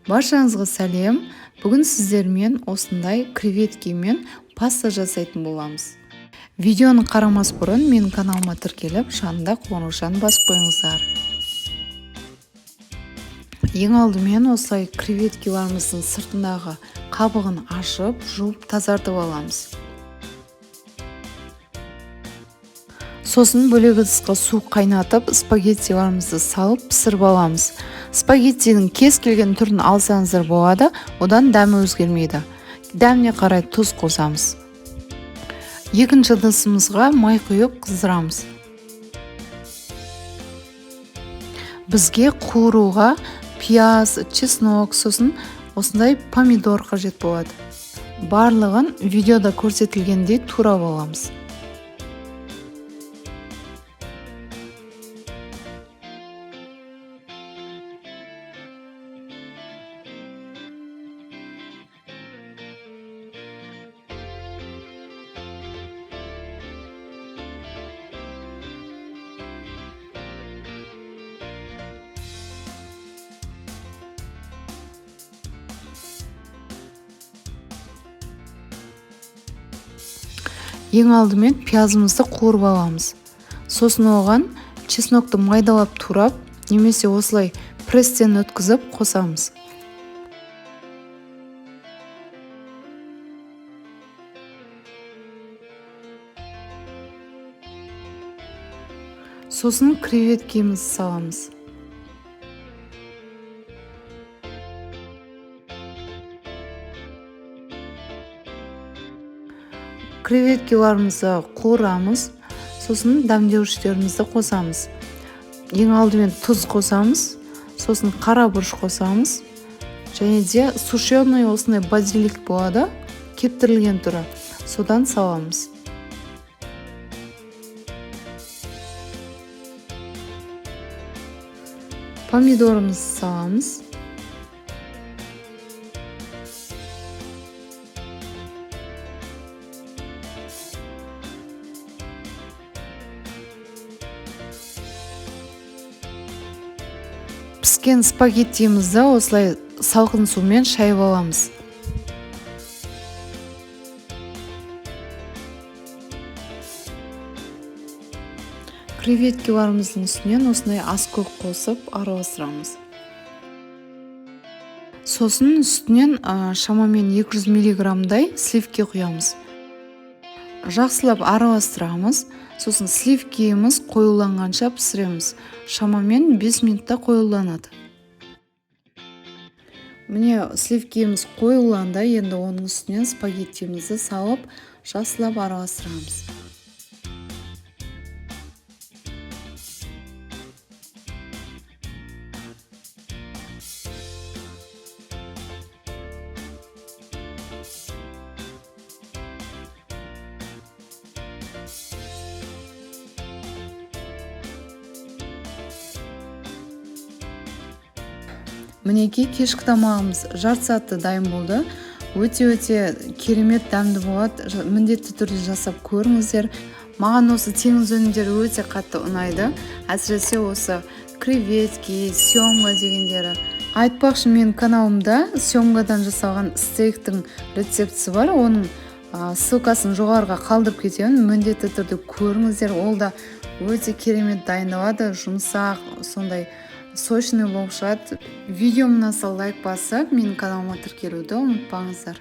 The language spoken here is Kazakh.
Баршаңызға сәлем. Бүгін сіздермен осындай креветкамен паста жасайтын боламыз. Видеоны қарамас бұрын менің каналыма тіркеліп, жанында қоңыраушаны басып қойыңыздар. Ең алдымен осылай креветкаларымыздың сыртындағы қабығын ашып, жуып тазартып аламыз. Сосын бөлек ыдысқа су қайнатып, спагеттиларымызды салып пісіріп аламыз. Спагеттидің кез келген түрін алсаңыздар болады, одан дәмі өзгермейді. Дәміне қарай тұз қосамыз. Екінші ыдысымызға май құйып қыздырамыз. Бізге қуыруға пияз, чеснок, сосын осындай помидор қажет болады. Барлығын видеода көрсетілгендей турап аламыз. Ең алдымен пиязымызды қуырып аламыз. Сосын оған чеснокты майдалап турап, немесе осылай пресстен өткізіп қосамыз. Сосын креветкемізді саламыз. Креветкаларымызды қуырамыз, сосын дәмдеуіштерімізді қосамыз. Ең алдымен тұз қосамыз, сосын қара бұрыш қосамыз, және де сушеный осындай базилик болады, кептірілген түрі, содан саламыз. Помидорымызды саламыз. Піскен спагеттиімізді осылай салқын сумен шайып аламыз. Креветкаларымыздың үстінен осындай аскөк қосып араластырамыз. Сосын үстінен шамамен 200 миллиграммдай сливки құямыз. Жақсылап араластырамыз. Сосын сливкиіміз қоюланғанша пісіреміз. Шамамен 5 минутта қоюланады. Міне, сливкиіміз қоюланды. Енді оның үстінен спагеттиімізді салып, жақсылап араластырамыз. Мінекей, кешкі тамағымыз жарты сағатта дайын болды. Өте-өте керемет дәмді болады. Міндетті түрде жасап көріңіздер. Маған осы теңіз өнімдері өте қатты ұнайды. Әсіресе осы креветки, семга дегендері. Айтпақшы, менің каналымда семгадан жасалған стейктің рецептісі бар. Оның ссылкасын жоғарыға қалдырып кетемін. Міндетті түрде көріңіздер. Ол да өте керемет дайындалады. Жұмсақ, сондай сочный болып шығады. Видео ұнаса лайк басып, менің каналыма тіркелуді ұмытпаңыздар.